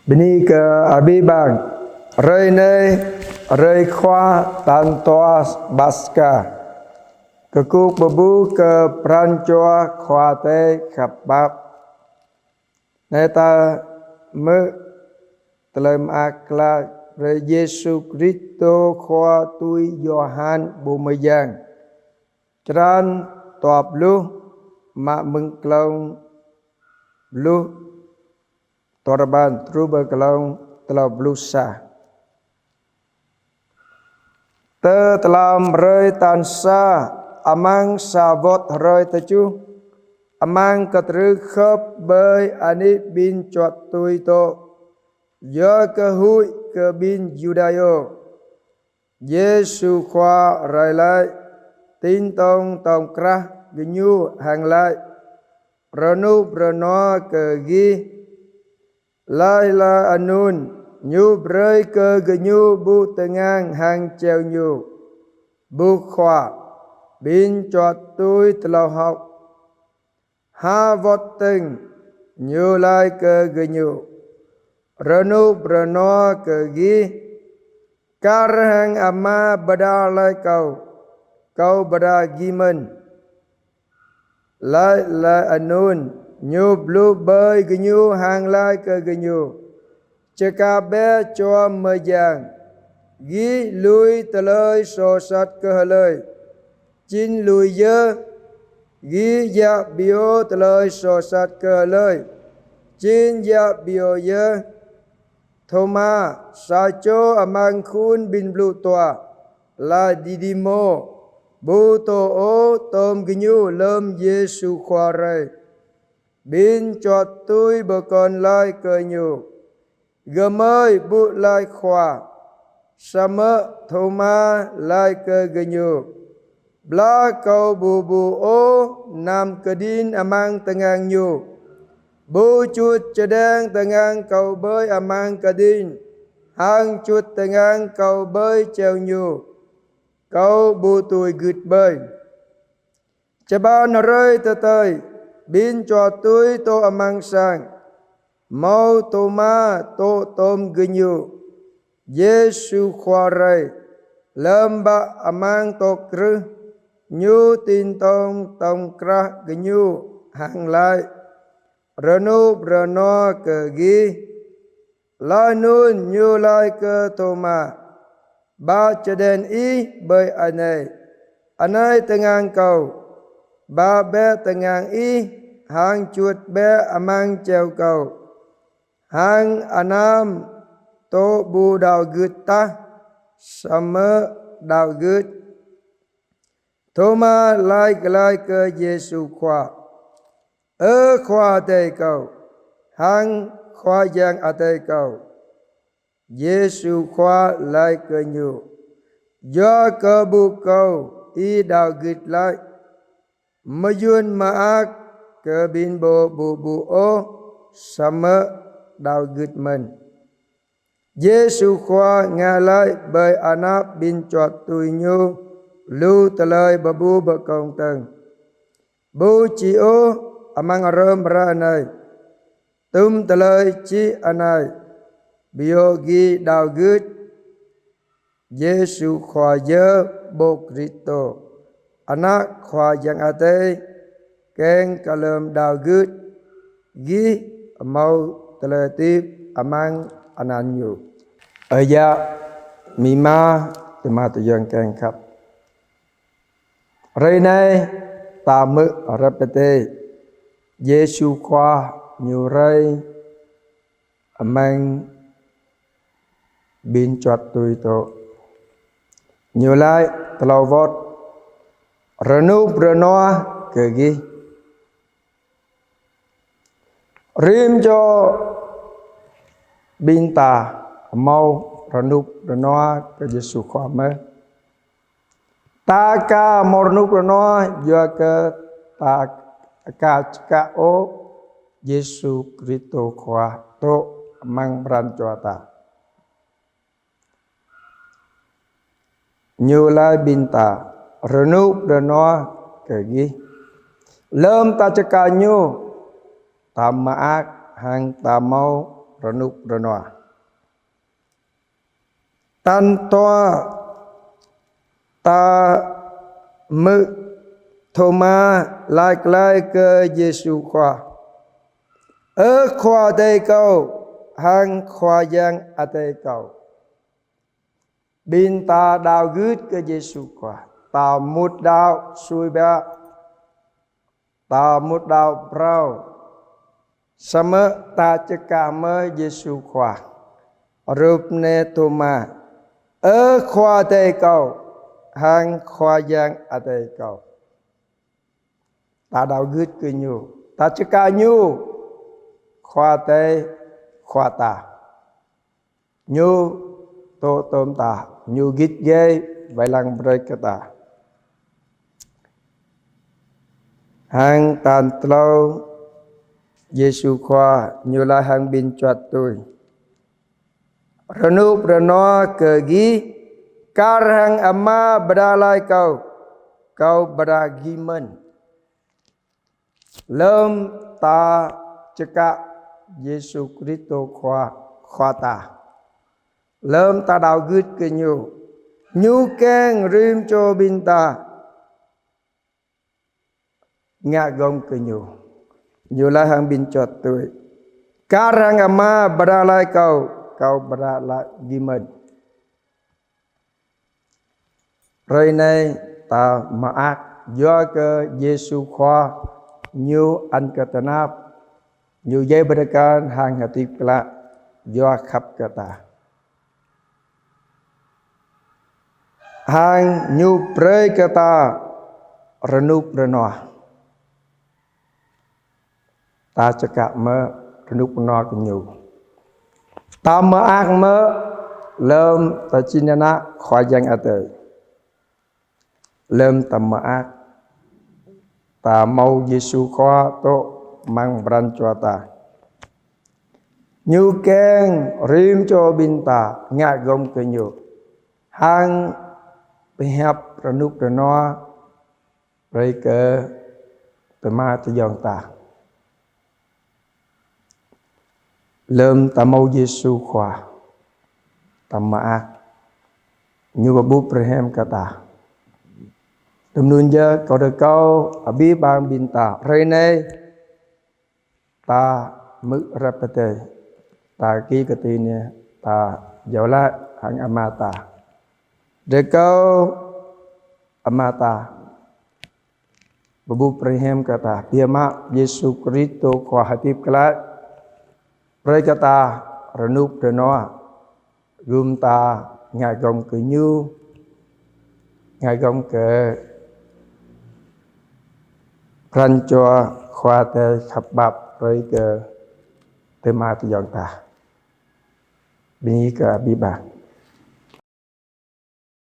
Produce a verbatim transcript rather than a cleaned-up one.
Bơni kơ Abih Bang. Hrơi anai, hrơi Khua tal dua Paskha. Kơkuh pơpŭ kơ pran jua Khua Adai khăp pap. Anai ta hmư̆ tơlơi mơak klă brơi Yêsu Kristô Khua tui Yôhan pô mơyang. Črăn dua pluh, mă mơ̆ng klâo pluh duarơpăn truh pơ klâo tlâo pluh sa. Tơ tlam hrơi tal sa, amăng sa wơ̆t hrơi tơjuh, amăng kơtrưh khŏp ƀơi anih ƀing čuăt tui dŏ, yua kơ huĭ kơ ƀing Yuđa yơh, Yêsu Khua rai laĭ, tin tong tong krah gơñu hăng laĭ: Rơnŭk rơnua kơ gih. Laih laih anŭn, Ñu brơi kơ gơñu ƀu tơngan hăng čeo Ñu. Ƀu khua, ƀing čuăt tui tlao hơ̆k. Ha wơ̆t tơ̆ng, Ñu laĭ kơ gơñu: Rơnŭk rơnua kơ gih. Kar hăng Ama pơđar laĭ Kâo, Kâo pơđar gih mơ̆n. Laih laih anŭn, Ñu blŭ ƀơi gơñu hăng laĭ kơ gơñu: Čơkă bĕ Čuă Mơyang. Gih lui tơlơi soh sat kơ hlơi, jing lui yơh. Gih djă̱ pioh tơlơi soh sat kơ hlơi, jing djă̱ pioh yơh. Thôma, sa čô amăng khul ƀing pluh dua, laih Didimô, ƀu dŏ ôh tŏm gơñu lơm Yêsu Khua rai. Ƀing čuăt tui pơkŏn laĭ kơ Ñu: Gơmơi ƀuh laih Khua. Samơ̆ Thôma laĭ kơ gơñu: Blah kâo ƀu ƀuh ôh năm kơđing amăng tơngan Ñu, ƀu čut čơđeng tơngan kâo ƀơi amăng kơđing, hăng čut tơngan kâo ƀơi čeo Ñu, kâo ƀu dưi gưt ƀơi. Čơpăn hrơi tơdơi, ƀing čuăt tui dŏ amăng sang, hmâo Thôma dŏ tŏm gơñu. Yêsu Khua rai, lơm bă amăng tŏk krưh, Ñu tin tong tong krah gơñu hăng laĭ: Rơnŭk rơnua kơ gih. Laih anŭn Ñu laĭ kơ Thôma: Ba čơđeng ih ƀơi anai, anai tơngan Kâo. Ba bĕ tơngan ih hăng čut bĕ amăng čeo Kâo. Hăng anăm dŏ ƀu đaŏ gưt tah, samơ̆ đaŏ gưt. Thôma laĭ glaĭ kơ Yêsu Khua: Ơ Khua Adai kâo, hăng Khua Yang Adai kâo. Yêsu Khua laĭ kơ ñu: Yua kơ ƀuh Kâo, ih đaŏ gưt laih. Mơyŭn mơak kơ ƀing pô ƀu ƀuh ôh, samơ̆ đaŏ gưt mơ̆n. Yêsu Khua ngă laih ƀơi anăp ƀing čuăt tui Ñu lu tơlơi pơƀuh pơkŏn dơ̆ng. Ƀu či ôh amăng rơm hră anai, tŭm tơlơi čih anai, pioh gih đaŏ gưt. Yêsu Khua yơh Pô Kristô, Ană Khua Yang Adai, kiăng kơ lơm đaŏ gưt, gih hmâo tơlơi hơdip amăng anăn Ñu. Ơi yă, amĭ ama, tơma tơyang kiăng khăp. Hrơi anai, ta hmư̆ hră pơtê, Yêsu Khua Ñu rai amăng ƀing čuăt tui dŏ. Ñu laĭ tlâo wơ̆t: Rơnŭk rơnua kơ gih. Rĭm čô ƀing ta hmâo rơnŭk rơnua kơ Yêsu Khua mơ̆n. Ta aka hmâo rơnŭk rơnua yua kơ ta aka čơkă ôh Yêsu Kristô Khua dŏ amăng pran jua ta. Ñu laĭ ƀing ta: Rơnŭk rơnua kơ gih. Lơm ta čơkă Ñu, ta mơak hăng ta hmâo rơnŭk rơnua. Tal dua ta hmư̆ Thôma laĭ glaĭ kơ Yêsu Khua: Ơ Khua Adai kâo, hăng Khua Yang Adai kâo. Ƀing ta đaŏ gưt kơ Yêsu Khua, ta mŭt đaŏ sui biă, ta mŭt đaŏ phrâo. Samơ̆ ta čơkă mơ̆ Yêsu Khua. Rup anai Thôma: Ơ Khua Adai kâo, hăng Khua Yang Adai kâo. Ta đaŏ gưt kơ Ñu, ta čơkă Ñu Khua Adai, Khua ta. Ñu dŏ tơm ta, Ñu git gai wai lăng brơi kơ ta. Hăng tal klâo Yêsu Khua Ñu laĭ hăng ƀing čuăt tui: Rơnŭk rơnua kơ gih, kar hăng Ama pơđar laĭ kâo, kâo pơđar gih mơ̆n. Lơm ta čơkă Yêsu Kristô Khua, Khua ta, lơm ta đaŏ gưt kơ Ñu, Ñu kiăng rĭm čô ƀing ta ngă gŏng kơ Ñu. Ñu laĭ hăng ƀing čuăt tui: Kar hăng Ama pơđar laĭ kâo, kâo pơđar laĭ gih mơ̆n. Hrơi anai ta mơak yua kơ Yêsu Khua Ñu ăn kơ tơnap, Ñu djai pơđar kăn hăng hơdip glăi yua khăp kơ ta. Hăng Ñu brơi kơ ta rơnŭk rơnua. Ta čơkă mơ̆ rơnŭk rơnua kơ Ñu. Ta mơak mơ̆ lơm ta jing ană Khua Yang Adai. Lơm ta mơak, ta hmâo Yêsu Khua dŏ amăng pran jua ta. Ñu kiăng rĭm čô ƀing ta ngă gŏng kơ Ñu. Hăng pơhiăp rơnŭk rơnua brơi kơ tơma tơyŏng ta. Lơm ta hmâo Yêsu Khua, ta mơak, Ñu pơƀuh brơi hiam kơ ta. Tui anŭn yơh kâo rơkâo abih bang ƀing ta hrơi anai, ta hmư̆ Hiăp Adai, ta kĭ kơti anai, ta iâu laĭ hăng Ama ta. Rơkâo Ama ta pơƀuh brơi hiam kơ ta, biă mă Yêsu Kristô Khua hơdip glăi, brơi kơ ta rơnŭk rơnua, gum ta ngă gŏng kơ Ñu, ngă gŏng kơ pran jua Khua Adai khăp pap brơi kơ tơma tơyŏng ta. Bơni kơ abih bang.